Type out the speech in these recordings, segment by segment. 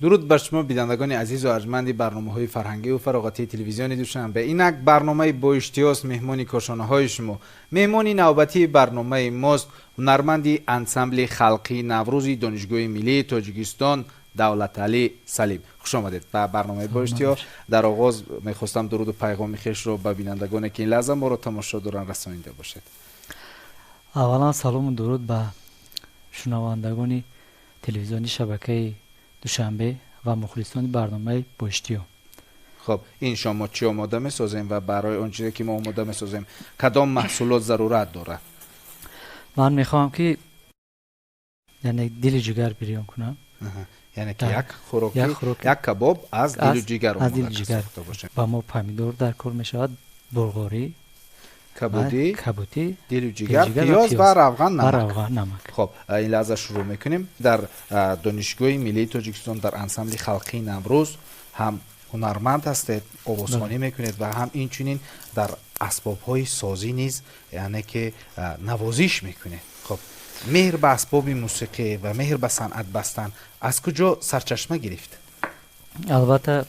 Дуруд бар шумо, бинандагони азизу арҷманди барномаҳои фарҳангию фароғатии телевизиони Душанбе. Инак барномаи «Бо иштиҳост», меҳмони кошонаҳои шумо. Меҳмони навбатии барномаи мост ҳунарманди ансамбли халқии Наврӯзи Донишгоҳи миллии Тоҷикистон Давлаталӣ Салим. Хуш омадед ба барномаи «Бо иштиҳо». Дар оғоз мехостам дуруду пайғоми хешро ба бинандагоне, ки ин лаҳза моро тамошо доранд, расонида бошед. Аввалан, салому дуруд ба шунавандагони телевизиони шабакаи Душанбе ва мухлисони барномаи «Боиштиҳо». Хуб, ин шом мо чӣ омода месозем ва барои он чизе, ки мо омода месозем, кадом маҳсулот зарурат дорад? Ман мехоҳам, ки яъне дили ҷигар бирён кунам. Яъне ки як хӯроки, як кабоб аз дилу ҷигар. Аз дилу ҷигар. Ба мо помидор дар кор мешавад, булғорӣ, кабудӣ, кабудӣ, дилу ҷигар, пиёз ва равған, намак. Равған, намак. Хоб, ин лаҳза шурӯъ мекунем. Дар Донишгоҳи миллии Тоҷикистон дар ансамбли халқии Наврӯз ҳам ҳунарманд ҳастед, овозхонӣ мекунед ва ҳам инчунин дар асбобҳои созӣ низ, яъне ки навозиш мекунед. Хоб, меҳр ба асбоби мусиқӣ ва меҳр ба санъат бастан аз куҷо сарчашма гирифт? Албатта,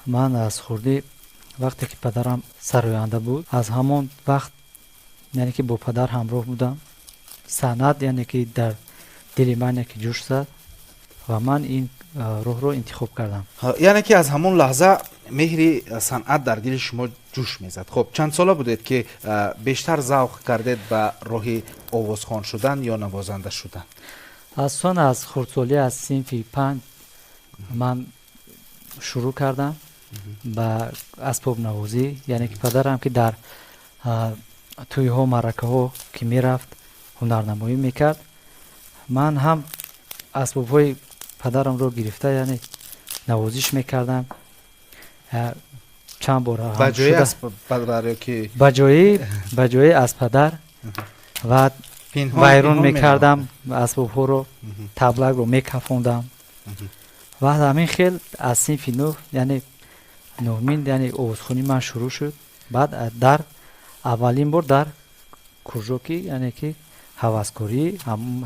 ман аз хурдӣ, вақте ки падарам сароянда буд, аз ҳамон вақт, яъне ки бо падар ҳамроҳ будам. Санъат, яъне ки дар дили ман яке ҷӯш зад ва ман ин роҳро интихоб кардам. Яъне ки аз ҳамон лаҳза меҳри санъат дар дили шумо ҷӯш мезад. Хуб, чанд сола будед, ки бештар завқ кардед ба роҳи овозхон шудан ё навозанда шудан? Аслан, аз хурдсолӣ, аз синфи 5 ман шурӯъ кардам ба асбобнавозӣ. Яъне ки падарам, ки дар тӯйҳо, маъракаҳо ки мерафт, ҳунарнамоӣ мекард, ман ҳам асбобҳои падарамро гирифта, яъне навозиш мекардам чанд бор. Ба ҷои аз падар ва вайрон мекардам асбобҳоро, таблакро мекафондам. Ва ҳамин хел аз синфи 9, яъне нуҳмин, яъне овозхонии ман шурӯъ шуд. Баъд дар аввалин бор дар кружоки, яъне ки ҳаваскории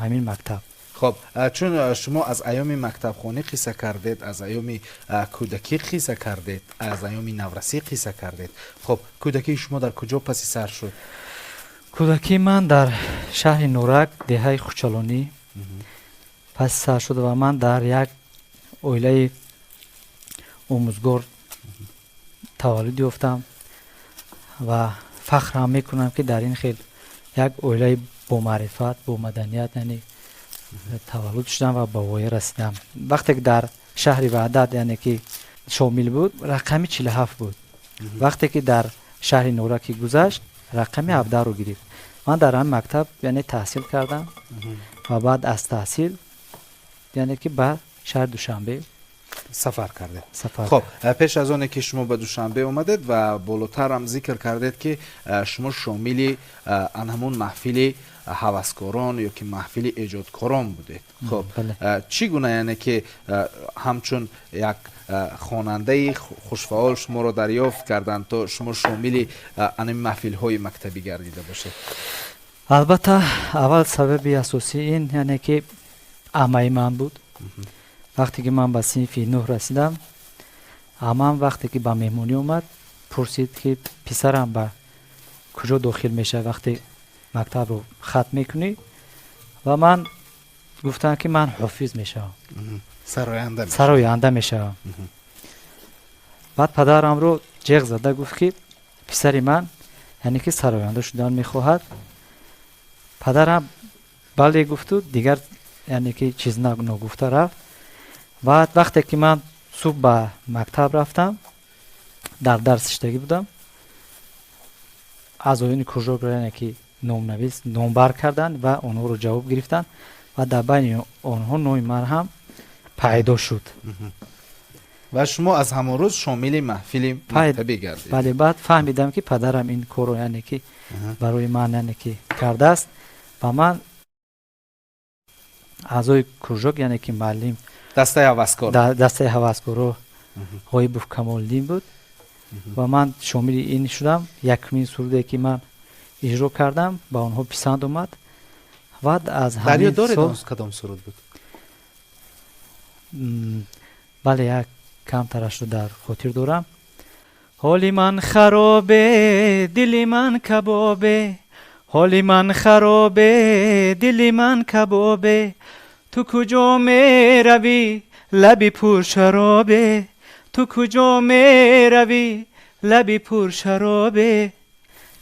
ҳамин мактаб. Хоб, чун шумо аз айёми мактабхонӣ қисса кардед, аз айёми кӯдакӣ қисса кардед, аз айёми наврасӣ қисса кардед, хоб, кӯдакии шумо дар куҷо паси сар шуд? Кӯдакии ман дар шаҳри Норак, деҳаи Хучалонӣ паси сар шуд ва ман дар як оилаи омӯзгор таваллуд ёфтам ва фахр ҳам мекунам, ки дар ин хел як оилаи бомаърифат, бомаданият, яъне таваллуд шудам ва ба воя расидам. Вақте ки дар шаҳри Ваҳдат, яъне ки шомил буд, рақами 47 буд. Вақте ки дар шаҳри Нораки гузашт, рақами 17-ро гирифт. Ман дар ҳамин мактаб, яъне таҳсил кардам ва баъд аз таҳсил, яъне ки ба шаҳри Душанбе сафар кардед. Сафар. Хоб, пеш аз оне ки шумо ба Душанбе омадед ва болотарам зикр кардед, ки шумо шомили ан ҳамун маҳфили ҳаваскорон ё ки маҳфили эҷодкорон будед. Хоб, чӣ гуна, яъне ки ҳамчун як хонандаи хушфаъол шуморо дарёфт карданд, то шумо шомили анами маҳфилҳои мактабӣ гардида бошед? Албатта, аввал сабаби асосӣ ин, яъне ки амаи ман буд. Вақте ки ман ба синфи 9 расидам, амам вақте ки ба меҳмонӣ омад, пурсид, ки писарам ба куҷо дохил мешавад, вақте мактабро хатм мекунӣ? Ва ман гуфтам, ки ман ҳофиз мешавам, сароянда мешавам. Баъд падарамро ҷеғ зада гуфт, ки писари ман, яъне ки сароянда шудан мехоҳад. Падарам бале гуфту дигар, яъне ки чиз ногуфта рафт. Баъд вақте ки ман субҳ ба мактаб рафтам, дар дарс иштагӣ будам, аъзоёни кружокро, яъне ки номнавис номбар карданд ва онҳоро ҷавоб гирифтанд ва дар байни онҳо номи ман ҳам пайдо шуд. Ва шумо аз ҳамон рӯз шомили маҳфили мактабӣ гардид. Бале, баъд фаҳмидам, ки падарам ин корро, яъне ки барои ман, яъне ки кардааст ва ман аъзои кружок, яъне ки муаллим дастаи ҳаваскор. Дастаи ҳаваскоро Ғоибов Камолиддин буд ва ман шомили ин шудам. Якумин суруде, ки ман иҷро кардам, ба онҳо писанд омад ва аз ҳамин доред, кадом суруд буд? Бале, як камтарашро дар хотир дорам. Ҳоли ман харобе, дили ман кабобе, ҳоли ман харобе, дили ман кабобе, ту куҷо меравӣ, лаби пуршаробе, ту куҷо меравӣ, лаби пуршаробе.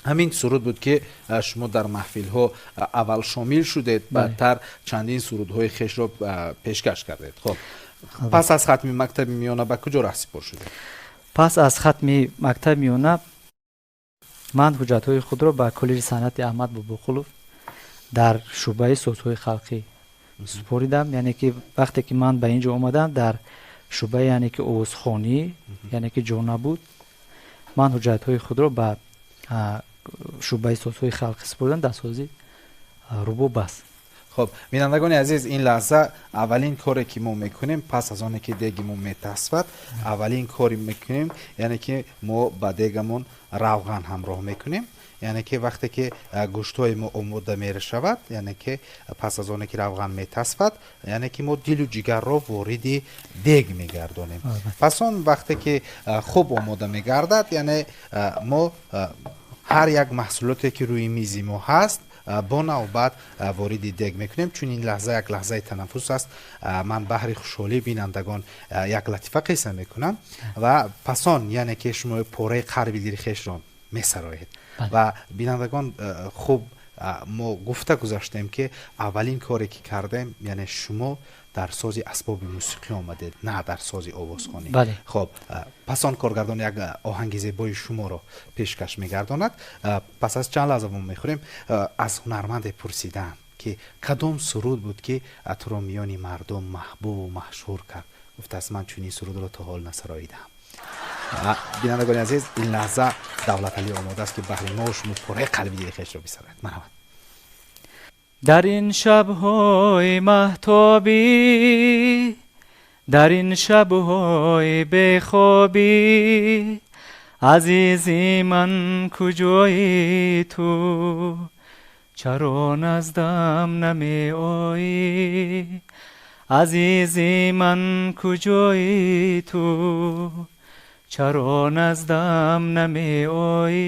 Ҳамин суруд буд, ки шумо дар маҳфилҳо аввал шомил шудед, баъдтар чандин сурудҳои хешро пешкаш кардед. Хоб, пас аз хатми мактаби миёна ба куҷо раҳсипор шудед? Пас аз хатми мактаби миёна ман ҳуҷҷатҳои худро ба коллеҷи санъати Аҳмад Бобоқулов дар шӯъбаи созҳои халқӣ супоридам. Яъне ки вақте ки ман ба ин ҷо омадам, дар шӯъбаи, яъне ки овозхонӣ, яъне ки ҷо набуд. Ман ҳуҷҷатҳои худро ба шӯъбаи созҳои халқӣ супоридам, дар сози рубоб аст. Хоб, бинандагони азиз, ин лаҳза аввалин коре ки мо мекунем, пас аз оне ки деги мо метасфад, аввалин коре мекунем, яъне ки мо ба дегамон равған ҳамроҳ мекунем. Яъне ки вақте ки гӯштҳои мо омода мешавад, яъне ки пас аз оне ки равған метасфад, яъне ки мо дилу ҷигарро вориди дег мегардонем. Пас он вақте ки хуб омода мегардад, яъне мо ҳар як маҳсулоте ки рӯи мизи мо ҳаст, бо навбат вориди дег мекунем. Чун ин лаҳза як лаҳзаи танаффус аст, ман баҳри хушҳолии бинандагон як латифа қисса мекунам ва пасон, яъне ки шумо пораи қарби дили хешро месароед ва бинандагон. Хуб, мо гуфта гузаштем, ки аввалин коре ки кардем, яъне шумо дар сози асбоби мусиқӣ омадед, на дар сози овозхонӣ. Хоб, пас он коргардон як оҳанги зебои шуморо пешкаш мегардонад. Пас аз чанд лаҳза мо мехӯрем. Аз ҳунарманде пурсиданд, ки кадом суруд буд, ки туро миёни мардум маҳбубу машҳур кард. Гуфтааст: ман чунин сурудро то ҳол насароидаам. Бинандагони азиз, ин лаҳза Давлаталӣ омода аст, ки баҳри мо шумо пораи қалби дили хешро бисарояд. Марҳамат. Дар ин шабҳои маҳтобӣ, дар ин шабҳои бехобӣ, азизи ман, куҷои ту, чаро наздам намеоӣ? Азизи ман, куҷои ту, чаро наздам намеоӣ?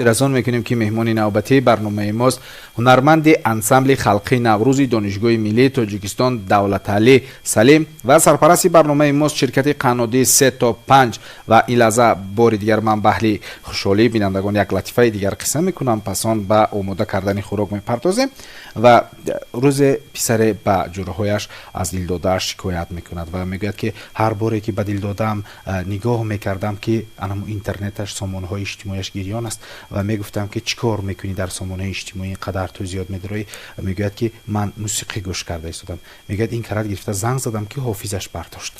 Хотиррасон мекунем, ки меҳмони навбатии барномаи мост ҳунарманди ансамбли халқии Наврӯзи Донишгоҳи миллии Тоҷикистон Давлаталӣ Салим ва сарпарасти барномаи мост ширкати қаннодии се то панҷ. Ва ин лаҳза бори дигар ман баҳри хушҳолии бинандагон як латифаи дигар қисса мекунам, пас он ба омода кардани хӯрок мепартозем. Ва рӯзе писаре ба ҷӯраҳояш аз дилдодааш шикоят мекунад ва мегӯяд, ки ҳар боре ки ба дилдодаам нигоҳ мекардам, ки анаму интернеташ, сомонаҳои иҷтимоияш гирён аст, ва мегуфтам, ки чӣ кор мекунӣ дар сомонаи иҷтимоӣ, ин қадар ту зиёд медароӣ? Мегӯяд, ки ман мусиқӣ гӯш карда истодам. Мегӯяд, ин карат гирифта занг задам, ки ҳофизаш бардошт.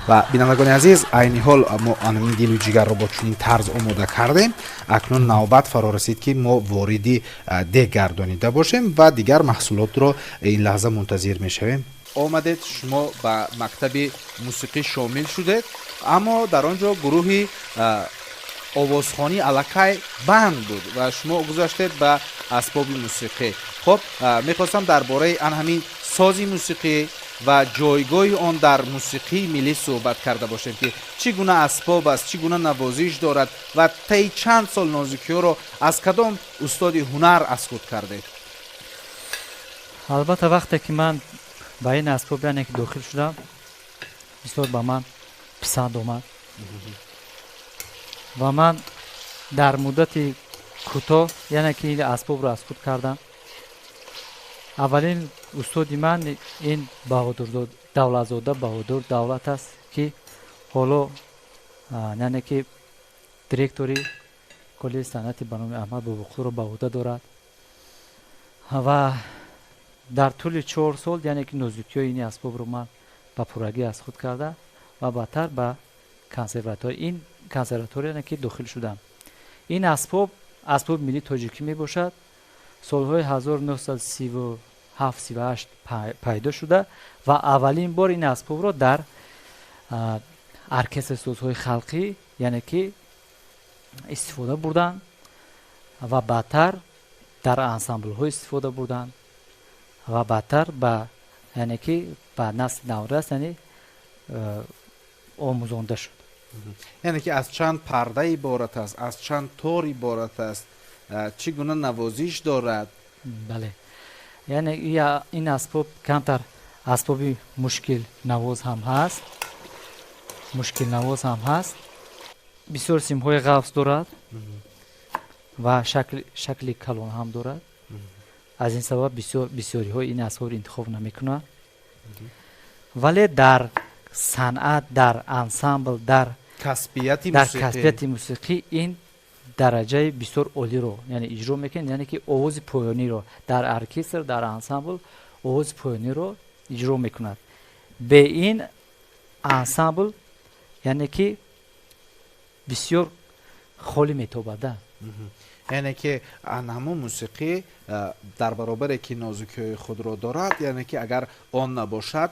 Ва бинандагони азиз, айни ҳол мо анамин дилу ҷигарро бо чунин тарз омода кардем. Акнун навбат фаро расид, ки мо вориди дег гардонида бошем ва дигар маҳсулотро ин лаҳза мунтазир мешавем. Омадед, шумо ба мактаби мусиқӣ шомил шудед, аммо дар он ҷо гурӯҳи овозхонӣ аллакай банд буд ва шумо гузаштед ба асбоби мусиқӣ. Хуб, мехостам дар бораи ан ҳамин сози мусиқӣ ва ҷойгоҳи он дар мусиқии миллӣ суҳбат карда бошем, ки чӣ гуна асбоб аст, чӣ гуна навозиш дорад ва таи чанд сол нозукиҳоро аз кадом устоди ҳунар аз худ кардед? Албатта, вақте ки ман ба ин асбоб, яъне ки дохил шудам, бисёр ба ман писанд омад ва ман дар муддати кӯтоҳ, яъне ки ин асбобро аз худ кардам. Аввалин устоди ман ин Баҳодур Давлатзода Баҳодур Давлат аст, ки ҳоло, яъне ки директори Коллеҷи санъати ба номи Аҳмад Бобоқулро ба ӯҳда дорад. Ва дар тӯли 4 сол, яъне ки нозукиҳои ин асбобро ман ба пуррагӣ аз худ карда ва баъдтар ба консерватория, ин консерватория ки дохил шудам. Ин асбоб асбоби миллии тоҷикӣ мебошад. Солҳои 1937-38 пайдо шуда ва аввалин бор ин асбобро дар оркестри созҳои халқӣ, яъне ки истифода бурданд ва баъдтар дар ансамблҳо истифода бурданд ва баъдтар ба, яъне ки ба насли наврас, яъне омӯзонда шуд. Яъне ки аз чанд парда иборат аст, аз чанд тор иборат аст, чӣ гуна навозиш дорад? Бале, яъне ин асбоб камтар асбоби мушкилнавоз ҳам ҳаст, мушкилнавоз ҳам ҳаст, бисёр симҳои ғафз дорад ва шакли калон ҳам дорад. Аз ин сабаб бисёриҳо ин асбобро интихоб намекунанд, вале дар санъат, дар ансамбл, дар касбияти дар касбияти мусиқӣ ин дараҷаи бисёр олиро, яъне иҷро мекунад, яъне ки овози поёниро дар оркестр, дар ансамбл овози поёниро иҷро мекунад. Бе ин ансамбл, яъне ки бисёр холӣ метобада. Яъне ки ҳамун мусиқӣ дар баробаре ки нозукиҳои худро дорад, яъне ки агар он набошад,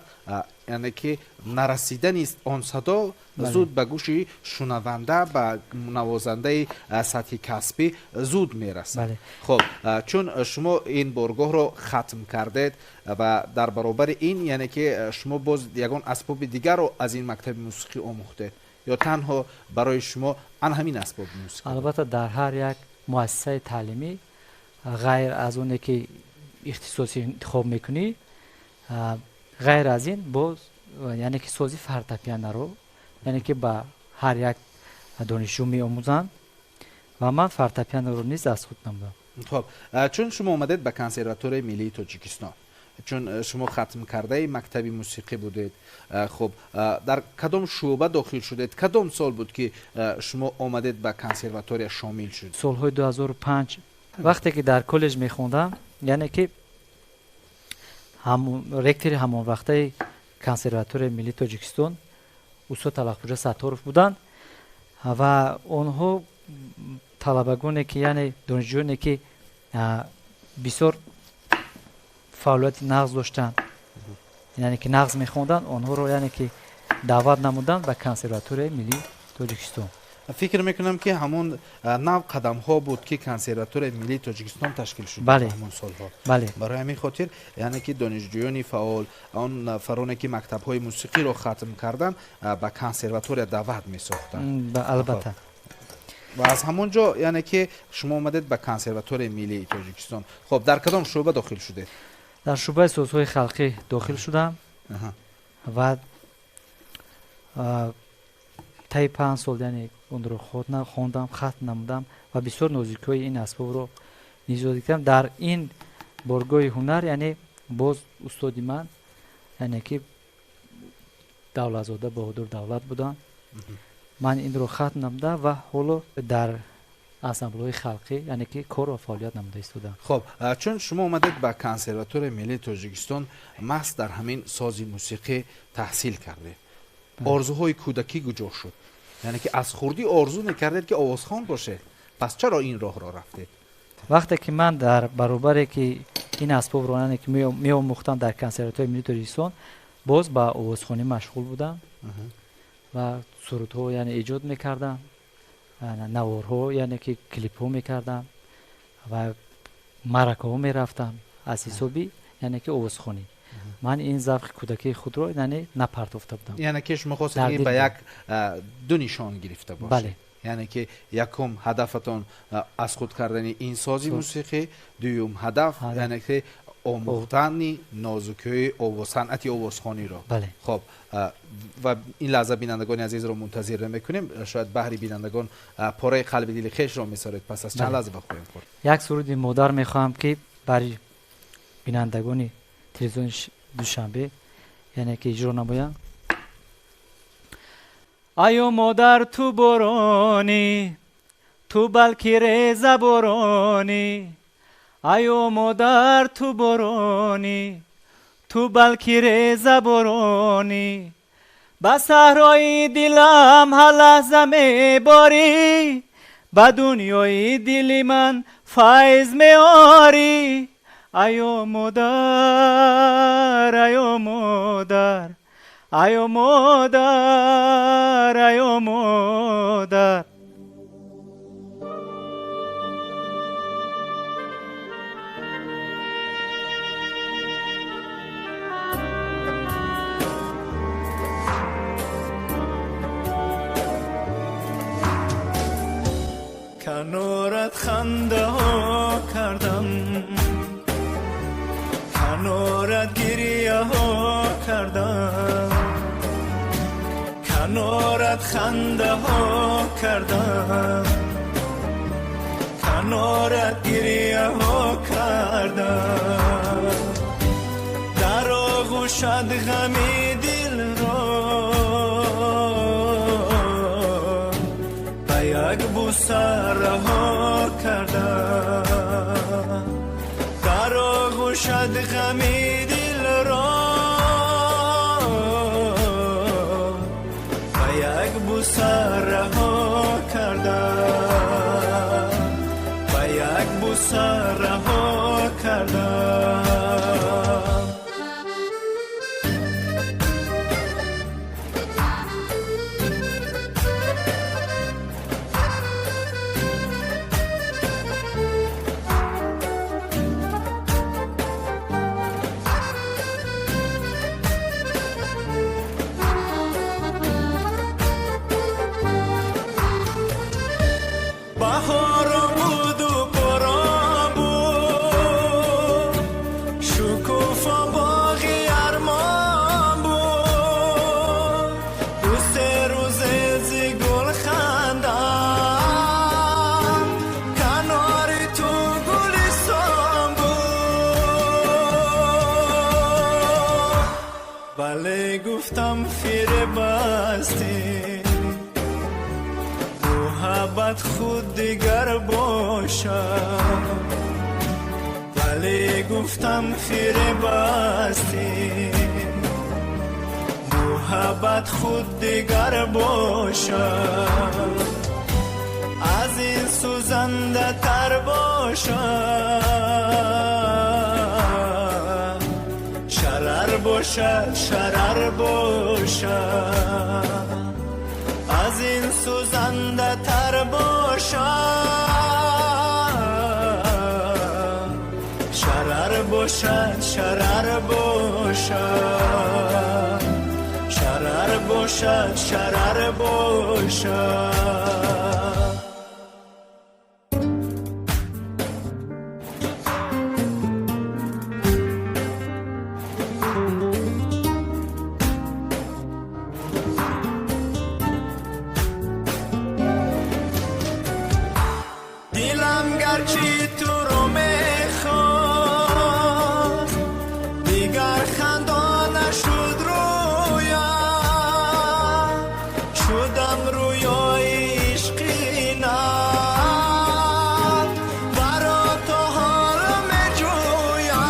яъне ки нарасидани он садо зуд ба гӯши шунаванда, ба навозандаи сатҳи касбӣ зуд мерасад. Хуб, чун шумо ин боргоҳро хатм кардед ва дар баробари ин, яъне ки шумо боз ягон асбоби дигарро аз ин мактаби мусиқӣ омӯхтед ё танҳо барои шумо ан ҳамин асбоби мусиқӣ? Албатта, дар ҳар як муассисаи таълимӣ, ғайр аз оне ки ихтисоси интихоб мекунӣ, ғайр аз ин боз, яъне ки сози фортепианоро, яъне ки ба ҳар як донишҷӯ меомӯзанд ва ман фортепианоро низ аз худ намудам. Хуб, чун шумо омадед ба Консерваторияи миллии Тоҷикистон, чун шумо хатмкардаи мактаби мусиқӣ будед, хуб, дар кадом шӯъба дохил шудед? Кадом сол буд, ки шумо омадед, ба консерватория шомил шуд? Солҳои 2005, вақте ки дар коллеҷ мехондам, яъне ки ректори ҳамон вақтаи Консерваторияи миллии Тоҷикистон устод Талабхӯҷа Сатторов буданд ва онҳо талабагоне ки, яъне донишҷӯёне ки бисёр фаъолияти нағз доштанд, яъне ки нағз мехонданд, онҳоро, яъне ки даъват намуданд ба Консерваторияи миллии Тоҷикистон. Фикр мекунам, ки ҳамун нав қадамҳо буд, ки Консерваторияи миллии Тоҷикистон ташкил шуд. Ҳамон солҳо. Барои ҳамин хотир, яъне ки донишҷӯёни фаъол, он нафароне ки мактабҳои мусиқиро хатм карданд, ба консерватория даъват месохтанд. Албатта. Ва аз ҳамон ҷо, яъне ки шумо омадед ба Консерваторияи миллии Тоҷикистон. Хуб, дар кадом шӯъба дохил шудед? Дар шӯъбаи созҳои халқӣ дохил шудам ва таи 5 сол, яъне онро хондам, хатм намудам ва бисёр нозикиҳои ин асбобро низ ёд гирифтам. Дар ин боргоҳи ҳунар, яъне боз устоди ман, яъне ки Давлатзода Баҳодур Давлат буданд. Ман инро хатм намудам ва ҳоло дар ансамблҳои халқӣ, яъне ки кор ва фаъолият намуда истодам. Хуб, чун шумо омадед ба Консерваторияи миллии Тоҷикистон, маҳз дар ҳамин сози мусиқӣ таҳсил кардед, орзуҳои кӯдакӣ куҷо шуд? Яъне ки аз хурдӣ орзу мекардед, ки овозхон бошед, пас чаро ин роҳро рафтед? Вақте ки ман дар баробаре ки ин асбобро, яъне ки меомӯхтам дар Консерваторияи миллии Тоҷикистон, боз ба овозхонӣ машғул будам ва сурудҳо, яъне эҷод мекардам, наворҳо, яъне ки клипҳо мекардам ва маъракаҳо мерафтам аз ҳисоби, яъне ки овозхонӣ. Ман ин завқи кӯдакии худро, яъне, напартофта будам. Яъне ки шумо хостед ба як ду нишон гирифта бошед. Бале. Яъне ки якум ҳадафатон аз худ кардани ин сози мусиқӣ, дуюм ҳадаф, яъне ки омӯхтани нозукиҳои санъати овозхониро. Бале. Хоб, ва ин лаҳза бинандагони азизро мунтазир намекунем. Шояд баҳри бинандагон пораи қалби дили хешро месоред, пас аз чанд лаҳза бахоҳем хӯрд. Як суруди модар мехоҳам, ки барои бинандагони телевизиони Душанбе, яъне ки иҷро намоям. Айё модар, ту боронӣ, ту балки реза боронӣ. Айё модар, ту боронӣ, ту балки реза боронӣ. Ба саҳрои дилам ҳар лаҳза меборӣ, ба дунёи дили ман файз меорӣ. Айё модар, айё модар, айё модар, айё модар. Канорат хандаҳо кардам, канорат гирияҳо кардам, канорат хандаҳо кардам, канорат гирияҳо кардам. Дар оғӯшат ғами дилро ба як бӯса раҳо кардам. Дар оғӯшат ғами дилро ба як бӯса раҳо кардам, ба як бӯса раҳо кардам. Баҳоро буду борон буд, шукуфо боғи армон буд. Ду-се рӯзе зи гул хандам, канори ту гулистон буд. Бале, гуфтам, фиребастӣ, муҳаббат худ дигар бошад. Вале гуфтам, фиребастӣ, муҳаббат худ дигар бошад, аз ин сӯзандатар бошад, шарар бошад, шарар бошад, аз ин сӯзандатар бошад, шарар бошад, шарар бошад, шарар бошад, шарар бошад. Гарчи туро мехост, дигар хандон нашуд рӯям, шудам рӯёи ишқи нав, баро то ҳол меҷӯям.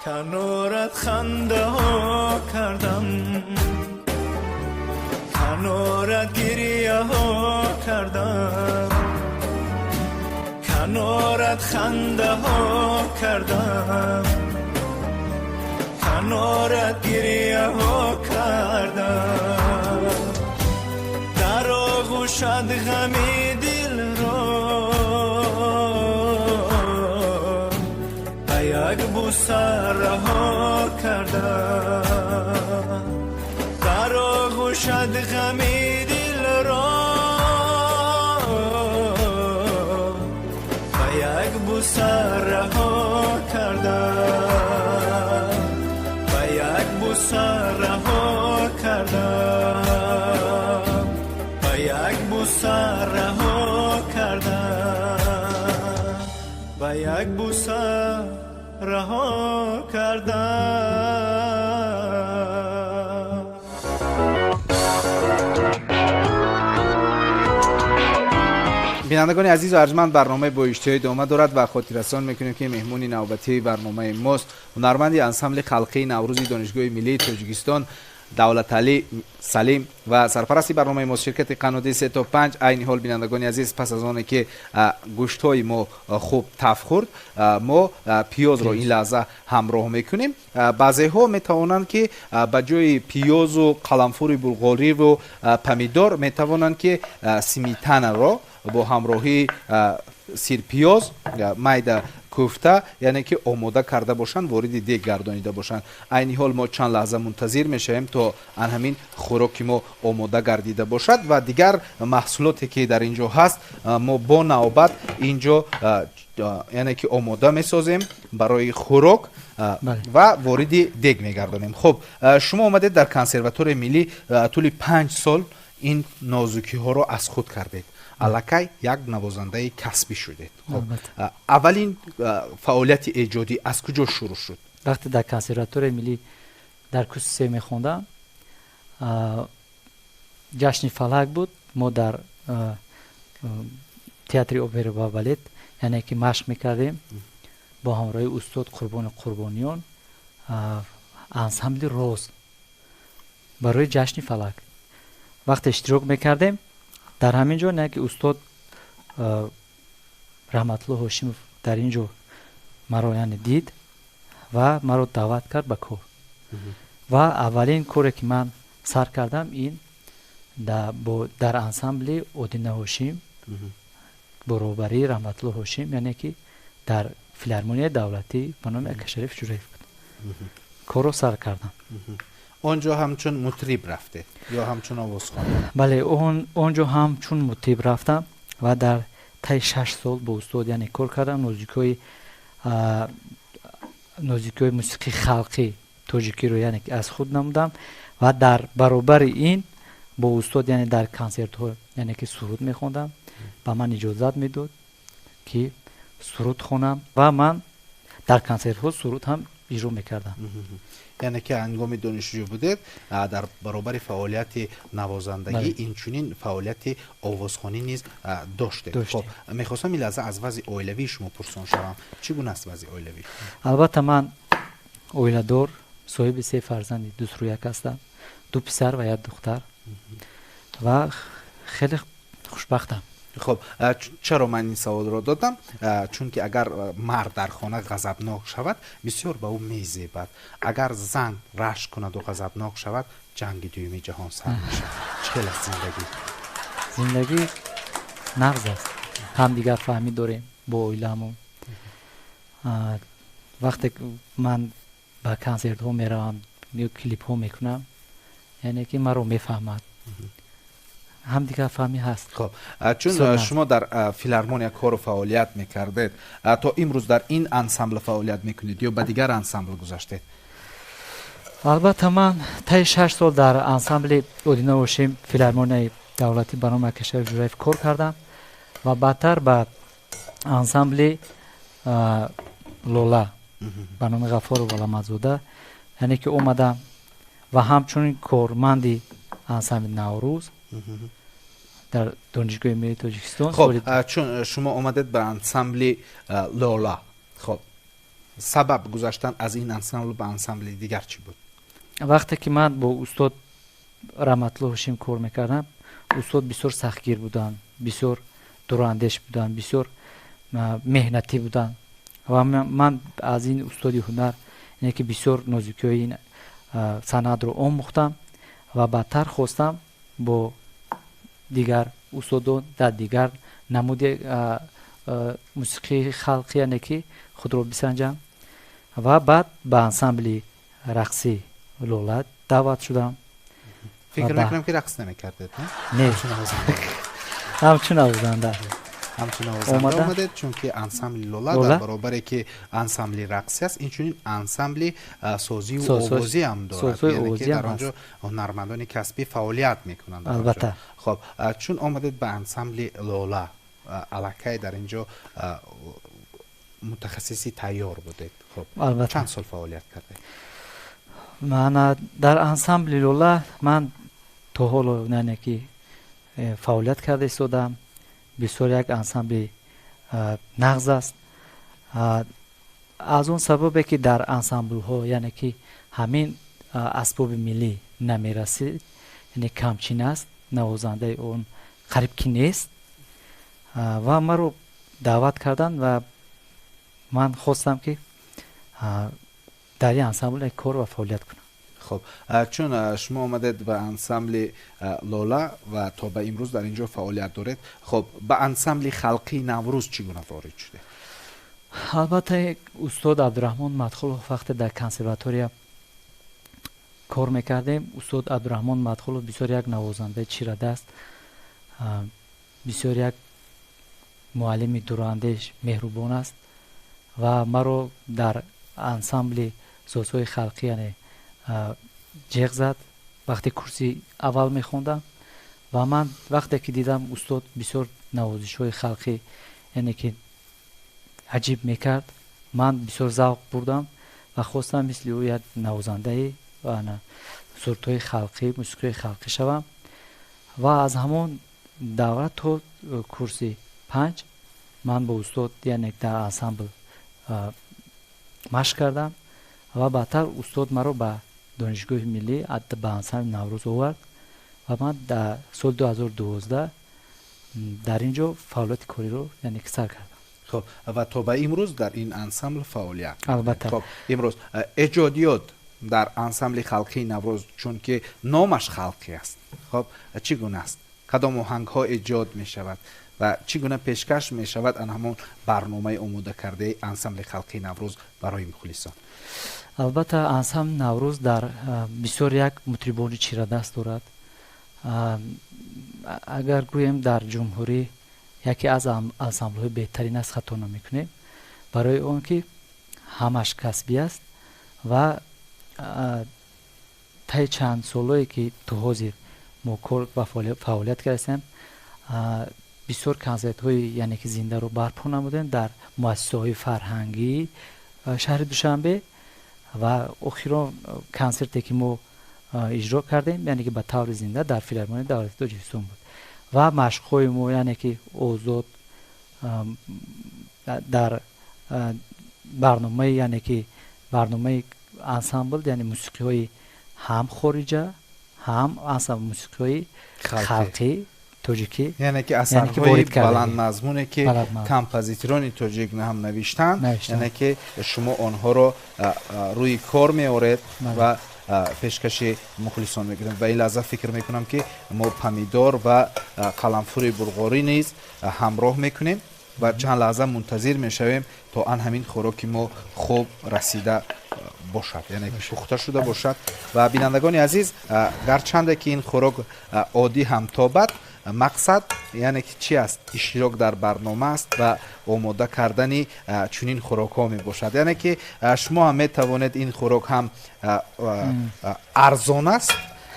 Канорат хандаҳо кардам, канорат гирияҳо кардам, канорат хандаҳо кардам, канорат гирияҳо кардам. Дар оғӯшат ғами дилро ба як бӯса раҳо кардам. Дар оғӯшат ғами дилро ба як бӯса раҳо кардам, ба як бӯса раҳо кардам, ба як бӯса раҳо кардам, ба як бӯса раҳо кардам. Бинандагони азизу арҷманд, барномаи бо иштиҳо идома дорад ва хотиррасон мекунем, ки меҳмони навбатии барномаи мост ҳунарманди ансамбли халқии Наврӯзи Донишгоҳи миллии Тоҷикистон Давлаталӣ Салим ва сарпарасти барномаи мост ширкати Қаннодӣ 3 то 5. Айни ҳол, бинандагони азиз, пас аз оне ки гӯштҳои мо хуб таф хӯрд, мо пиёзро ин лаҳза ҳамроҳ мекунем. Баъзеҳо метавонанд, ки ба ҷои пиёзу қаламфури булғориву помидор метавонанд, ки сметанаро бо ҳамроҳии сирпиёз майда кӯфта, яъне ки омода карда бошанд, вориди дег гардонида бошанд. Айни ҳол мо чанд лаҳза мунтазир мешавем, то ан ҳамин хӯроки мо омода гардида бошад ва дигар маҳсулоте, ки дар ин ҷо ҳаст, мо бо навбат ин ҷо, яъне ки омода месозем барои хӯрок ва вориди дег мегардонем. Хуб, шумо омадед дар Консерваторияи миллӣ, тӯли 5 сол ин нозукиҳоро аз худ кардед, аллакай як навозандаи касбӣ шудед. Аввалин фаъолияти эҷодӣ аз куҷо шурӯъ шуд? Вақте дар Консерваторияи миллӣ дар курси се мехондам, ҷашни фалак буд. Мо дар театри опера ва балет, яъне ки машқ мекардем бо ҳамроҳии устод Қурбони Қурбониён, ансамбли Роз барои ҷашни фалак вақте иштирок мекардем. Дар ҳамин ҷо не ки устод Раҳматулло Ҳошимов дар ин ҷо маро, яъне, дид ва маро даъват кард ба кор. Ва аввалин коре, ки ман сар кардам, ин дар ансамбли Одина Ҳошим бо роҳбарии Раҳматулло Ҳошим, яъне ки дар филармонияи давлатӣ ба номи Акашариф Ҷураев буд, корро сар кардам. Он ҷо ҳамчун мутриб рафтед ё ҳамчун овозхон? Бале, он ҷо ҳамчун мутриб рафтам ва дар таи 6 сол бо устод, яъне, кор кардам. Нозукиҳои мусиқии халқи тоҷикиро, яъне, аз худ намудам ва дар баробари ин бо устод, яъне, дар консертҳо, яъне ки суруд мехондам. Ба ман иҷозат медод, ки суруд хонам, ва ман дар консертҳо суруд ҳам иҷро мекардам. Яъне ки ҳангоми донишҷӯ будед, дар баробари фаъолияти навозандагӣ инчунин фаъолияти овозхонӣ низ доштед. Хоб, мехостам ин лаҳза аз вазъи оилавии шумо пурсон шавам. Чӣ гуна аст вазъи оилавӣ? Албатта, ман оиладор, соҳиби се фарзанди дусрӯяк ҳастам, ду писар ва як духтар, ва хеле хушбахтам. Хуб, чаро ман ин саволро додам? Чунки агар мард дар хона ғазабнок шавад, бисёр ба ӯ мезебад. Агар зан рашк кунаду ғазабнок шавад, ҷанги дуюми ҷаҳон сар мешавад. Чӣ хел аст зиндагӣ? Зиндагӣ нағз аст, ҳамдигарфаҳмӣ дорем бо оиламон. Вақте ман ба консертҳо меравам ё клипҳо мекунам, яъне ки маро мефаҳмад, ҳамдигарфаҳмӣ ҳаст. Хоб, чун шумо дар филармония кору фаъолият мекардед, то имрӯз дар ин ансамбл фаъолият мекунед ё ба дигар ансамбл гузаштед? Албатта, ман таи 6 сол дар ансамбли Одина Ҳошим филармонияи Давлатӣ ба номи Акашариф Ҷураев кор кардам ва баъдтар ба ансамбли Лола ба номи Ғафоров Аламадзода, яъне ки омадам ва ҳамчунин корманди ансамбли Наврӯз дар Донишгоҳи миллии Тоҷикистон. Хоб, чун шумо омадед ба ансамбли Лола, хоб, сабаб гузаштан аз ин ансамбл ба ансамбли дигар чӣ буд? Вақте ки ман бо устод Раҳматулло Ҳошим кор мекардам, устод бисёр сахтгир буданд, бисёр дурандеш буданд, бисёр меҳнатӣ буданд ва ман аз ин устоди ҳунар, яъне ки бисёр нозукиҳои ин санъатро омӯхтам ва баъдтар хостам бо дигар устодон дар дигар намуди мусиқии халқӣ, яъне ки худро бисанҷам ва баъд ба ансамбли рақсӣ Лола даъват шудам. Фикр мекунам, ки рақс намекардед? Не, ҳамчун навозанда. Ҳамчун навозанда омадед, чунки ансамбли Лола дар баробаре ки ансамбли рақсӣ аст, инчунин ансамбли созию овозӣ ҳам дорад, яъне ки дар он ҷо ҳунармандони касбӣ фаъолият мекунанд. Албатта. Хоб, чун омадед ба ансамбли Лола, аллакай дар ин ҷо мутахассиси тайёр будед. Хоб, чанд сол фаъолият кардед? Ман дар ансамбли Лола ман то ҳоло, яъне ки фаъолият карда истодам. Бисёр як ансамбли нағз аст, аз он сабабе ки дар ансамблҳо, яъне ки ҳамин асбоби миллӣ намерасид, яъне камчин аст, навозандаи он қариб ки нест ва маро даъват карданд ва ман хостам, ки дар ин ансамбл кор ва фаъолият кунам. Хоб, чун шумо омадед ба ансамбли Лола ва то ба имрӯз дар ин ҷо фаъолият доред, хоб, ба ансамбли халқии Наврӯз чӣ гуна ворид шудед? Албатта, устод Абдураҳмон Мадхулов, вақте дар консерватория кор мекардем, устод Абдураҳмон Мадхулов бисёр як навозандаи чирадаст, бисёр як муаллими дурандеш, меҳрубон аст ва маро дар ансамбли созҳои халқӣ, яъне ҷеғ зад, вақте курси аввал мехондам. Ва ман вақте ки дидам, устод бисёр навозишҳои халқӣ, яъне ки аҷиб мекард, ман бисёр завқ бурдам ва хостам мисли ӯ як навозандаи сурудҳои халқӣ, мусиқиҳои халқӣ шавам. Ва аз ҳамон давра то курси 5 ман бо устод, яъне дар ансамбл машқ кардам ва баъдтар устод маро ба Донишгоҳи миллӣ, ба ансамбли Наврӯз овард ва ман дар соли 2012 дар ин ҷо фаъолияти кориро, яъне ки сар кардам. Хоб, ва то ба имрӯз дар ин ансамбл фаъолият. Албатта. Хоб, имрӯз эҷодиёт дар ансамбли халқии Наврӯз, чунки номаш халқӣ аст, хоб, чӣ гуна аст? Кадом оҳангҳо эҷод мешавад ва чӣ гуна пешкаш мешавад ан ҳамон барномаи омодакардаи ансамбли халқии Наврӯз барои мухлисон? Албатта, ансамбли Наврӯз дар бисёр як мутрибони чирадаст дорад. Агар гӯем, дар ҷумҳурӣ яке аз ансамблҳои беҳтарин аст, хато намекунем, барои он ки ҳамаш касбӣ аст ва таи чанд солое ки то ҳозир мо кор ва фаъолият кардастем, бисёр консертҳои, яъне ки зиндаро барпо намудем дар муассисаҳои фарҳангии шаҳри Душанбе. Ва охирон консерте ки мо иҷро кардем, яъне ки ба таври зинда, дар Филармонияи давлати Тоҷикистон буд. Ва машқҳои мо, яъне ки озод дар барномаи, яъне ки барномаи ансамбл, яъне мусиқиҳои ҳам хориҷа, ҳам ансамбл, мусиқиҳои халқӣ тоҷикӣ. Яъне ки асарҳои баландмазмуне, ки композиторони тоҷик ҳам навиштанд, яъне ки шумо онҳоро рӯи кор меоред ва пешкаши мухлисон мекунед. Ва ин лаҳза фикр мекунам, ки мо помидор ва қаламфури булғорӣ низ ҳамроҳ мекунем ва чанд лаҳза мунтазир мешавем, то ан ҳамин хӯроки мо хуб расида бошад, яъне пухта шуда бошад. Ва бинандагони азиз, гарчанде ки ин хӯрок оддӣ ҳам тобад, мақсад, яъне ки чӣ аст? Иштирок дар барнома аст ва омода кардани чунин хӯрокҳо мебошад. Яъне ки шумо ҳам метавонед, ин хӯрок ҳам арзон аст.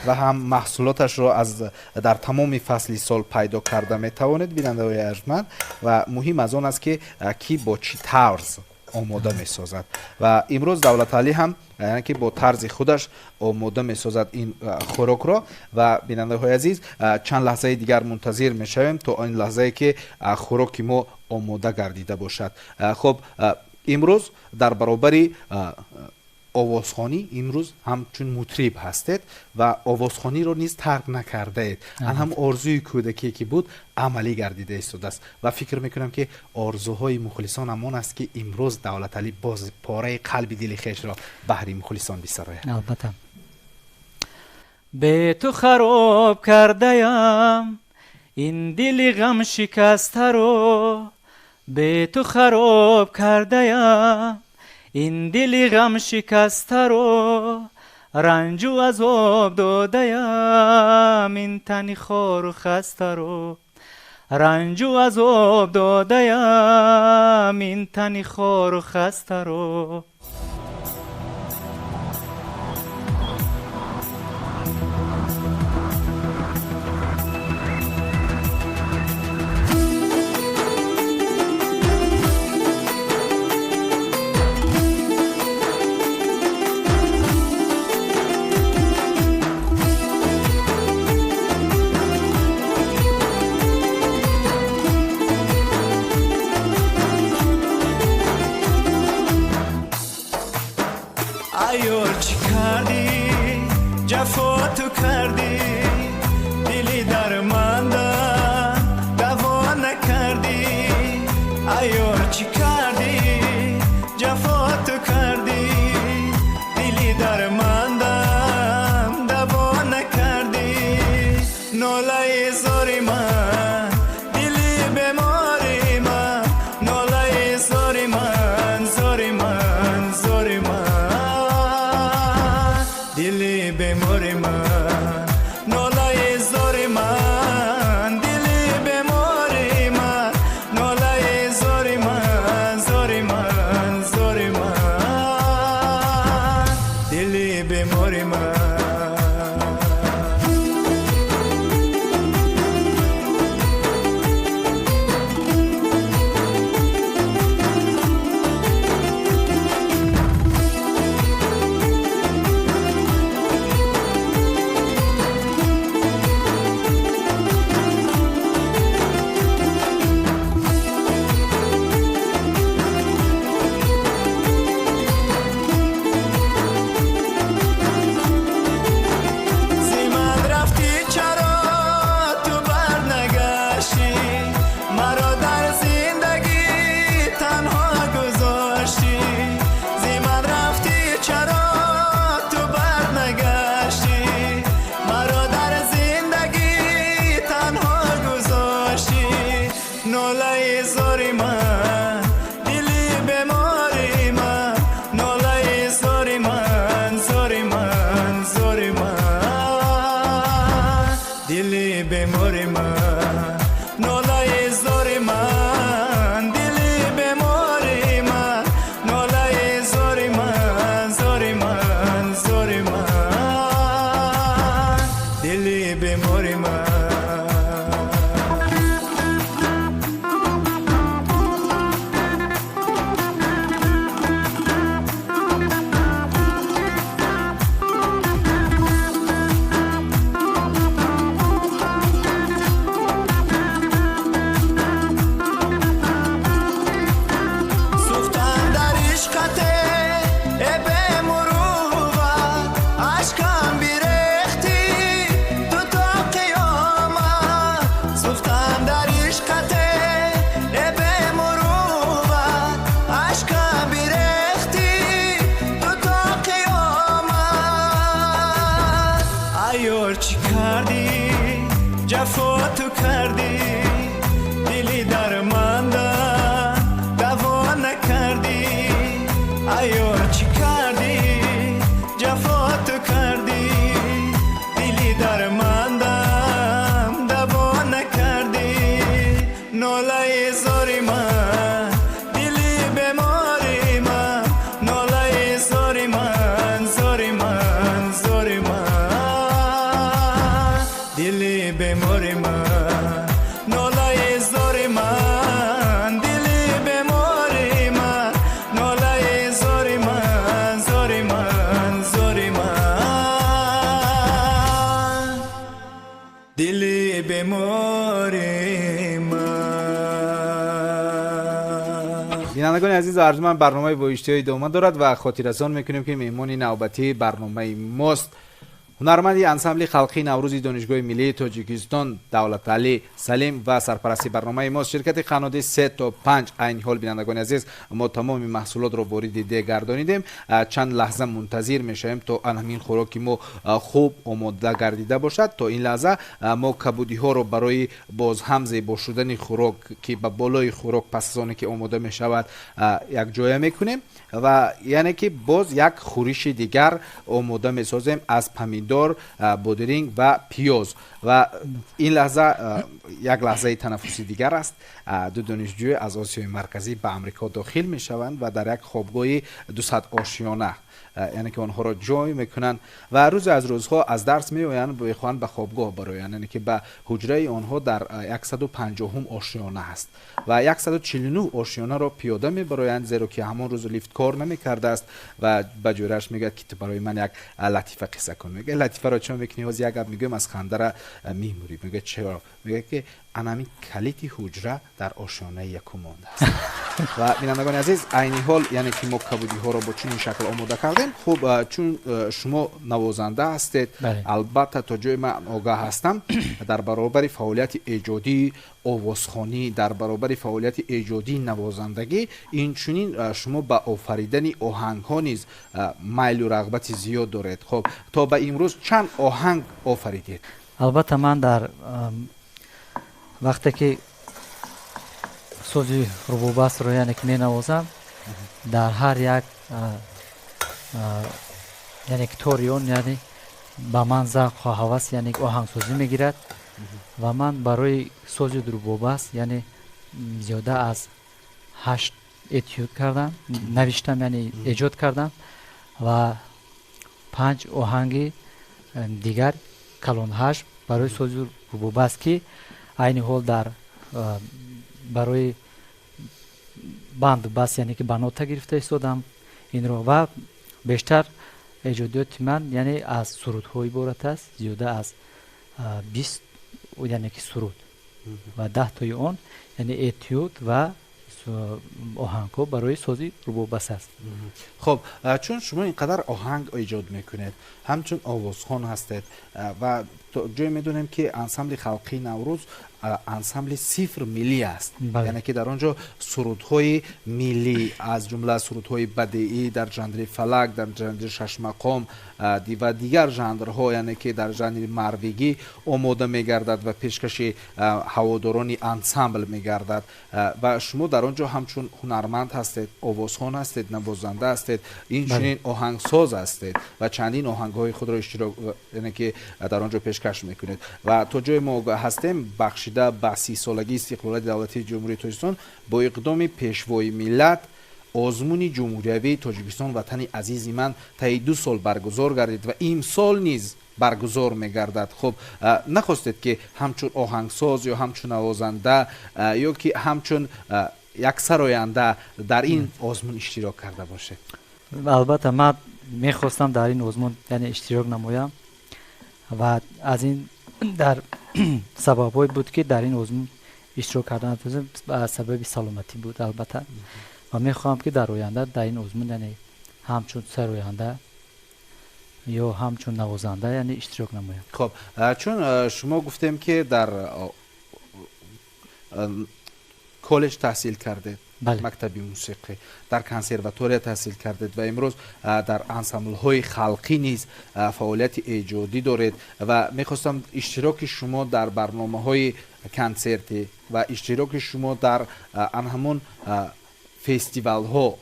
Ва ҳам маҳсулоташро аз дар тамоми фасли сол пайдо карда метавонед, бинандаҳои арҷманд. Ва муҳим аз он аст, ки кӣ бо чӣ тарз омода месозад. Ва имрӯз Давлаталӣ ҳам, яъне ки бо тарзи худаш омода месозад ин хӯрокро. Ва бинандаҳои азиз, чанд лаҳзаи дигар мунтазир мешавем то он лаҳзае, ки хӯроки мо омода гардида бошад. Хуб, имрӯз дар баробари овозхонӣ имрӯз ҳамчун мутриб ҳастед ва овозхониро низ тарк накардаед. Ан ҳам орзуи кӯдакие, ки буд, амалӣ гардида истодааст. Ва фикр мекунам, ки орзуҳои мухлисон ҳамон аст, ки имрӯз Давлаталӣ боз пораи қалби дили хешро баҳри мухлисон бисарояд. Албатта. Бе ту хароб кардаям ин дили ғамшикастаро, бе ту хароб кардаям ин дили ғамшикастаро, ранҷу азоб додаям ин тани хору хастаро, ранҷу азоб додаям ин тани хору хастаро. Айёр, чӣ кардӣ, ҷафо ту кардӣ, дили дарманда даво накардӣ. Айёр, чӣ кардӣ, ҷафо ту кардӣ, дили дармандам даво накардӣ. Нолаи зори ман, дили бемори ман, нолаи зори ман, зори ман, зори ман, дили бемори ман, нолаи зори ман, дили бемори ман, нолаи зори ман, зори ман, зори ман, дили бемори ман. Зи ман рафтӣ чаро, ту барнагаштӣ, маро дар зиндагӣ танҳо гузоштӣ. Зи ман рафтӣ чаро, ту барнагаштӣ, маро дар зиндагӣ танҳо гузоштӣ. Нолаи зори ман, дили бемори ман, нолаи зори ман, зори ман, зори ман, дили бемори ман, нолаи зори ман, дили бемори ман, нолаи зори ман, зори ман, зори ман, дили бемори ман. Сӯхтан дар ишқате, э бемурувват, ашкам бирехтӣ ту то қиёмат. Сӯхтан дар ишқате, э бемурувват, ашкам бирехтӣ ту то қиёмат. Айёр, чӣ кардӣ, ҷафо ту кардӣ, дили дарманда даво накардӣ. Айёр, чӣ кардӣ, ҷафо ту кардӣ, дили дармандам даво накардӣ. Нолаи зори ман, дили бемори ман, нолаи зори ман, зори ман, зори ман, Бемори ман, нолаи зори ман, дили бемори ман, нолаи зори ман, зори ман, зори ман, дили бемори ман. Бинандагони азизу арҷманд, барномаи «Бо иштиҳо» идома дорад ва хотиррасон мекунем, ки меҳмони навбатии барномаи мост ҳунарманди ансамбли халқии «Наврӯзи» Донишгоҳи миллии Тоҷикистон Давлаталӣ Салим ва сарпарасти барномаи мост ширкати қаннодӣ 3 то 5. Айни ҳол, бинандагони азиз, мо тамоми маҳсулотро вориди дег гардонидем. Чанд лаҳза мунтазир мешавем, то ан ҳамин хӯроки мо хуб омода гардида бошад. То ин лаҳза мо кабудиҳоро барои боз ҳам зебо шудани хӯрок, ки ба болои хӯрок пас аз оне ки омода мешавад, якҷоя мекунем ва яъне ки боз як хӯриши дигар омода месозем аз помидор, бодиринг ва пиёз. Ва ин лаҳза як лаҳзаи танаффуси дигар аст. Ду донишҷӯ аз Осиёи Марказӣ ба Амрико дохил мешаванд ва дар як хобгоҳи 200 ошиёна, яъне ки онҳоро ҷой мекунанд ва рӯзе аз рӯзҳо аз дарс меоянд, мехоҳанд ба хобгоҳ бароянд, яъне ки ба ҳуҷраи онҳо дар 150-ум ошиёна аст ва 149 ошиёнаро пиёда мебароянд, зеро ки ҳамон рӯз лифт кор намекардааст. Ва ба ҷӯраш мегӯяд, ки ту барои ман як латифа қисса кун. Мегӯяд: «Латифаро чӣ мекунӣ? Ҳозир як гап мегӯям, аз хандара мемурӣ». Мегӯяд: «Чаро?» Мегӯяд, ки анами калити ҳуҷра дар ошёнаи якум мондааст. Ва бинандагони азиз, айни ҳол, яъне ки мо кабудиҳоро бо чунин шакл омода кардем. Хуб, чун шумо навозанда ҳастед, албатта, то ҷое ман огаҳ ҳастам, дар баробари фаъолияти эҷодии овозхонӣ, дар баробари фаъолияти эҷодии навозандагӣ, инчунин шумо ба офаридани оҳангҳо низ майлу рағбати зиёд доред. Хуб, то ба имрӯз чанд оҳанг офаридед? Албатта, ман дар вақте ки сози рубобастро, яъне ки менавозам, дар ҳар як, яъне ки тори он, яъне ба ман завқу ҳавас, яъне оҳангсозӣ мегирад. Ва ман барои сози рубобаст, яъне зиёда аз ҳашт этюд кардам, навиштам, яъне эҷод кардам ва панҷ оҳанги дигар калонҳаҷм барои сози рубобаст, ки айни ҳол дар барои банду баст, яъне ки ба нота гирифта истодам инро. Ва бештар эҷодиёти ман, яъне аз сурудҳо иборат аст, зиёда аз 20, яъне ки суруд ва 10 тои он, яъне этюд ва оҳангҳо барои сози рубобас аст. Хуб, чун шумо ин қадар оҳанг эҷод мекунед, ҳамчун овозхон ҳастед ва ҷое медонем, ки ансамбли халқии «Наврӯз» ансамбли сифр миллӣ аст, яъне ки дар он ҷо сурудҳои миллӣ, аз ҷумла сурудҳои бадеӣ дар жанри фалак, дар жанри шашмақом ва дигар жанрҳо, яъне ки дар жанри марвигӣ омода мегардад ва пешкаши ҳаводорони ансамбл мегардад. Ва шумо дар он ҷо ҳамчун ҳунарманд ҳастед, овозхон ҳастед, навозанда ҳастед, инчунин оҳангсоз ҳастед ва чандин оҳангҳои худро иштирок, яъне ки дар он ҷо пешкаш мекунед. Ва то ҷое мо ҳастем, бахшида ба 30-солагии истиқлолияти давлатии Ҷумҳурии Тоҷикистон бо иқдоми Пешвои миллат озмуни ҷумҳуриявии «Тоҷикистон ватани азизи ман» таи 2 сол баргузор гардид ва имсол низ баргузор мегардад. Хуб, нахостед, ки ҳамчун оҳангсоз ё ҳамчун навозанда ё ки ҳамчун як сароянда дар ин озмун иштирок карда бошед? Албатта, ман мехостам дар ин озмун, яъне иштирок намоям ва аз ин дар сабабҳое буд, ки дар ин озмун иштирок кардан сабаби саломатӣ буд, албатта. Ва мехоҳам, ки дар оянда дар ин озмун, яъне ҳамчун сароянда ё ҳамчун навозанда, яъне иштирок намоям. Хуб, чун шумо гуфтем, ки дар коллеҷ таҳсил кардед, мактаби мусиқӣ, дар консерватория таҳсил кардед ва имрӯз дар ансамблҳои халқӣ низ фаъолияти эҷодӣ доред ва мехостам иштироки шумо дар барномаҳои консертӣ ва иштироки шумо дар ан ҳамон фестивалҳо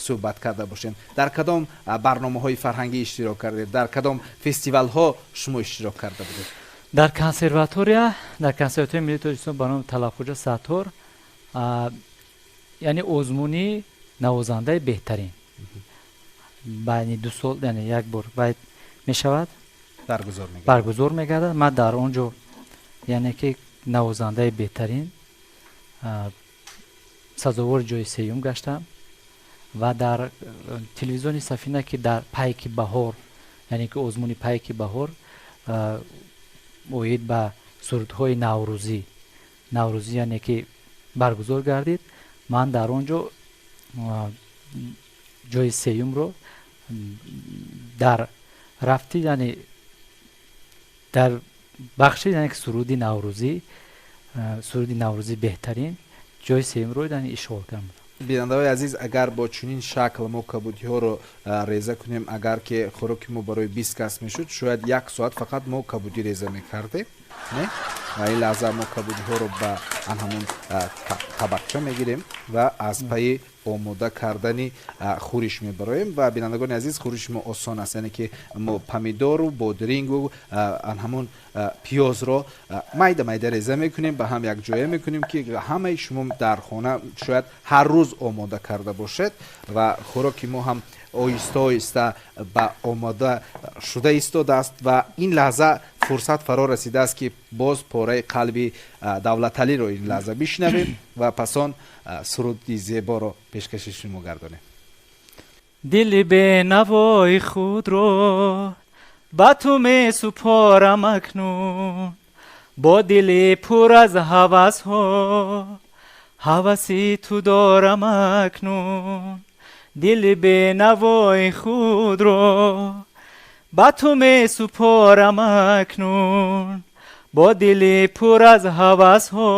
суҳбат карда бошем. Дар кадом барномаҳои фарҳангӣ иштирок кардед, дар кадом фестивалҳо шумо иштирок карда будед? Дар консерватория, дар Консерваторияи миллии Тоҷикистон ба номи Талабхоҷа Саттор, яъне озмуни навозандаи беҳтарин байни 2 сол, яъне як бор мешавад, баргузор мегардад. Ман дар он ҷо Яъне ки навозандаи беҳтарин сазовори ҷои сеюм гаштам ва дар телевизиони Сафина, ки дар Пайки баҳор, яъне ки озмуни Пайки баҳор оид ба сурудҳои наврӯзӣ, яъне ки баргузор гардид, ман дар он ҷо ҷои сеюмро дар рафти, яъне дар бахши, яъне ки суруди наврӯзӣ, суруди наврӯзӣ беҳтарин ҷои сеюмро, яъне, ишғол кардам. Бинандаҳои азиз, агар бо чунин шакл мо кабудиҳоро реза кунем, агар ки хӯроки мо барои 20 кас мешуд, шояд як соат фақат мо кабудӣ реза мекардем, не? Ва ин лаҳза мо кабудиҳоро ба ан ҳамун табақча мегирем ва аз пайи омода кардани хӯриш мебароем. Ва бинандагони азиз, хӯриши мо осон аст, яъне ки мо помидору бодирингу ан ҳамун пиёзро майда майда реза мекунем, ба ҳам якҷоя мекунем, ки ҳамаи шумо дар хона шояд ҳар рӯз омода карда бошед. Ва хӯроки мо ҳам оҳиста оҳиста ба омода шуда истодааст ва ин лаҳза фурсат фаро расидааст, ки боз пораи қалби Давлаталиро ин лаҳза бишнавем ва пас он суруди зеборо пешкаши шумо гардонем. Дили бенавои худро ба ту месупорам акнун, бо дили пур аз ҳавасҳо ҳаваси ту дорам акнун. Дили бенавои худро ба ту месупорам акнун, бо дили пур аз ҳавасҳо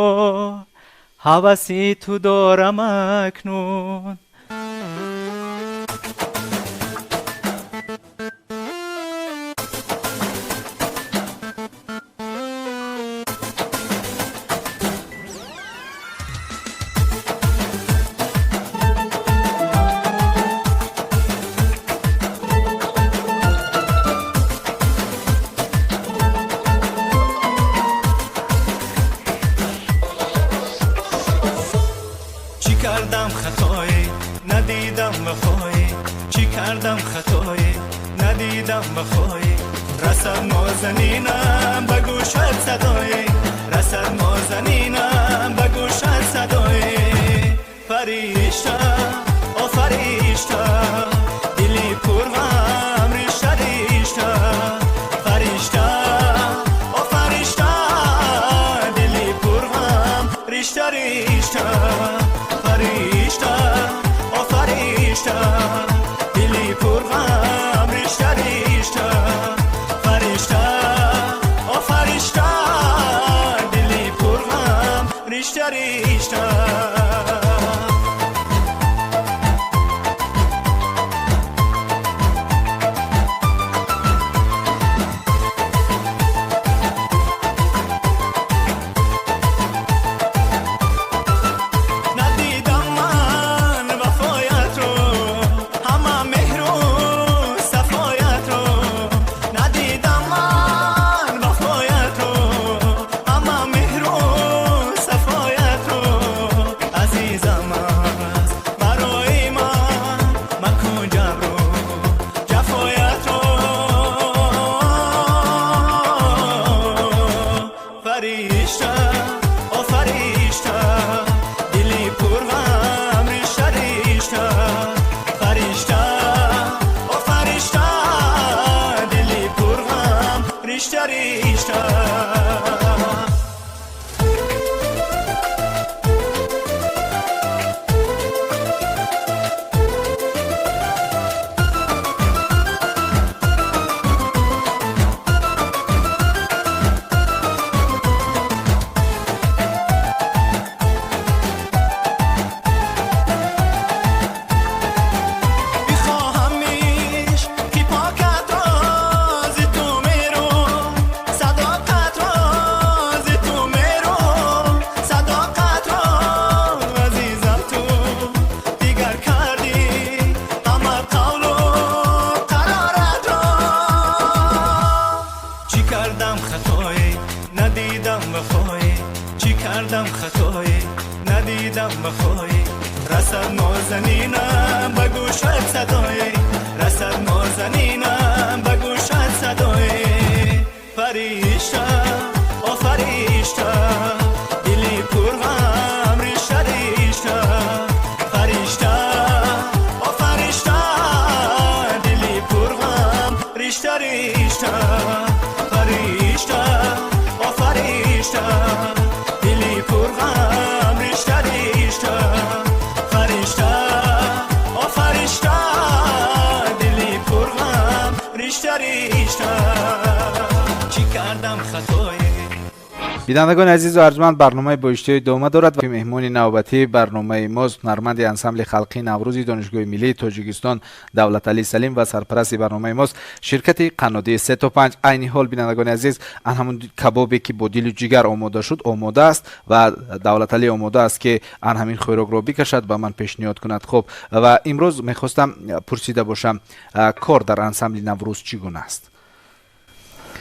ҳаваси ту дорам акнун. Чӣ кардам хатое, надидам вафое? Чӣ кардам хатое, надидам вафое? Расад нозанинам ба гӯшат садое, расад нозанинам ба гӯшат садое. Фаришта, о фаришта, дили пурғам ришта ришта. Фаришта, о фаришта, дили пурғам ришта ришта. Фаришта, о фаришта, дили пурғам ришта ришта. Фаришта, о фаришта, дили пурғам ришта ришта. Надидам ман вафоятро, ҳама меҳру сафоятро. Надидам ман вафоятро, ҳама меҳру сафоятро. Азизам аст барои ман, макун ҷабру ҷафоятро. Фаришта, о фаришта, дили пурғам ришта ришта. Фаришта, о фаришта, дили пурғам ришта ришта. Бихоҳамиш ки покатро зи ту меру, садоқатро зи ту меру, садоқатро. Азизам, ту дигар кардӣ ҳама қавлу қароратро. Чӣ кардам хатое, надидам вафое? Чӣ кардам хатое, надидам вафое? Расад нозанинам ба гӯшат садое, расад нозанинам ба гӯшат садое. Фаришта, о фаришта. Ришта, дили пурғам ришта ришта. Фаришта, о фаришта, дили пурғам ришта ришта. Фаришта, о фаришта, дили пурғам ришта ришта. Фаришта, о фаришта, дили пурғам ришта ришта. Чӣ кардам хатое? Бинандагони азизу арҷманд, барномаи бо иштиҳо идома дорад ва меҳмони навбатии барномаи мост ҳунарманди ансамбли халқии Наврӯзи Донишгоҳи миллии Тоҷикистон Давлаталӣ Салим ва сарпарасти барномаи мост ширкати қаннодии 3 то 5. Айни ҳол, бинандагони азиз, ан ҳамун кабобе ки бо дилу ҷигар омода шуд, омода аст ва Давлаталӣ омода аст, ки ан ҳамин хӯрокро бикашад, ба ман пешниҳод кунад. Хуб, ва имрӯз мехостам пурсида бошам, кор дар ансамбли Наврӯз чӣ гуна аст?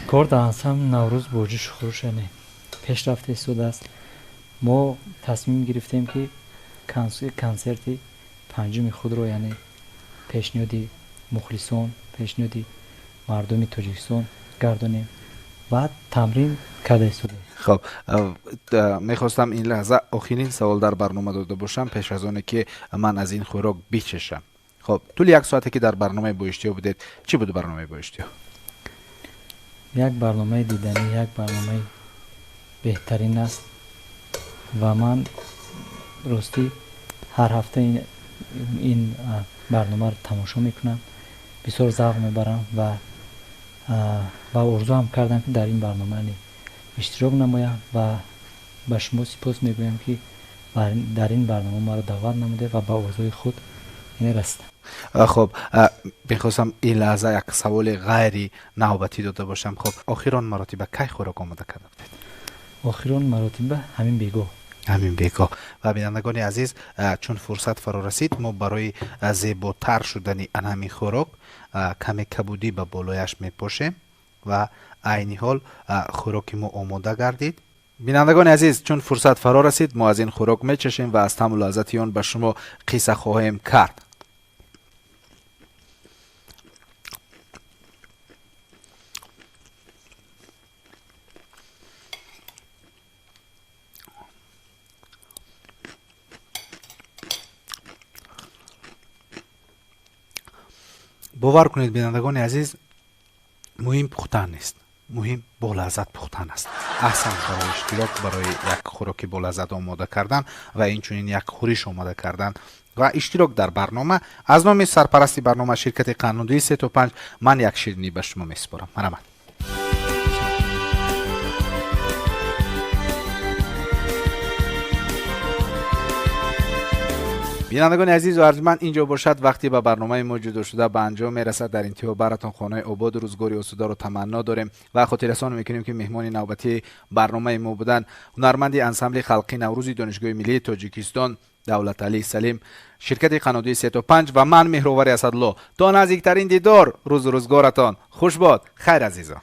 Кор дар ансамбли Наврӯз бо ҷӯшу хурӯш, яъне пешрафта истодааст. Мо тасмим гирифтем, ки консерти панҷуми худро, яъне пешниҳоди мухлисон, пешниҳоди мардуми Тоҷикистон гардонем ва тамрин карда истодаем. Хуб, мехостам ин лаҳза охирин савол дар барнома дода бошам, пеш аз оне ки ман аз ин хӯрок бичашам. Хуб, тӯли як соате ки дар барномаи бо иштиҳо будед, чӣ буд барномаи бо иштиҳо? Як барномаи диданӣ, як барномаи беҳтарин аст ва ман ростӣ ҳар ҳафта ин барномаро тамошо мекунам, бисёр завқ мебарам ва орзуам кардам, ки дар ин барнома иштирок намоям ва ба шумо сипос мегӯям, ки дар ин барнома маро даъват намудед ва ба орзуи худ расидам. Хуб, мехостам ин лаҳза як саволи ғайри навбатӣ дода бошам. Хуб, охирон маротиба кай хӯрок омода карда будед? Охирон маротиба ҳамин бегоҳ. Ҳамин бегоҳ. Ва бинандагони азиз, чун фурсат фаро расид, мо барои зеботар шудани ан ҳамин хӯрок каме кабудӣ ба болояш мепошем ва айни ҳол хӯроки мо омода гардид. Бинандагони азиз, чун фурсат фаро расид, мо аз ин хӯрок мечашем ва аз таъму лаззати он ба шумо қисса хоҳем кард. Бовар кунед, бинандагони азиз, муҳим пухтан нест, муҳим болаззат пухтан аст. Аҳсан барои иштирок, барои як хӯроки болаззат омода кардан ва инчунин як хӯриш омода кардан ва иштирок дар барнома. Аз номи сарпарасти барнома, ширкати қаннодии 3 то 5, ман як ширинӣ ба шумо месупорам. Марҳамат. Бинандагони азизу арҷманд, инҷо бошад вақте ба барномаи мо ҷудо шуда ба анҷом мерасад. Дар интиҳо баратон хонаи ободу рӯзгори осударо таманно дорем ва хотиррасон мекунем, ки меҳмони навбатии барномаи мо буданд ҳунарманди ансамбли халқии Наврӯзи Донишгоҳи миллии Тоҷикистон Давлаталӣ Салим, ширкати қаннодии 3 то 5 ва ман, Меҳровари Асадло. То наздиктарин дидор, рӯзу рӯзгоратон хуш бод. Хайр, азизон.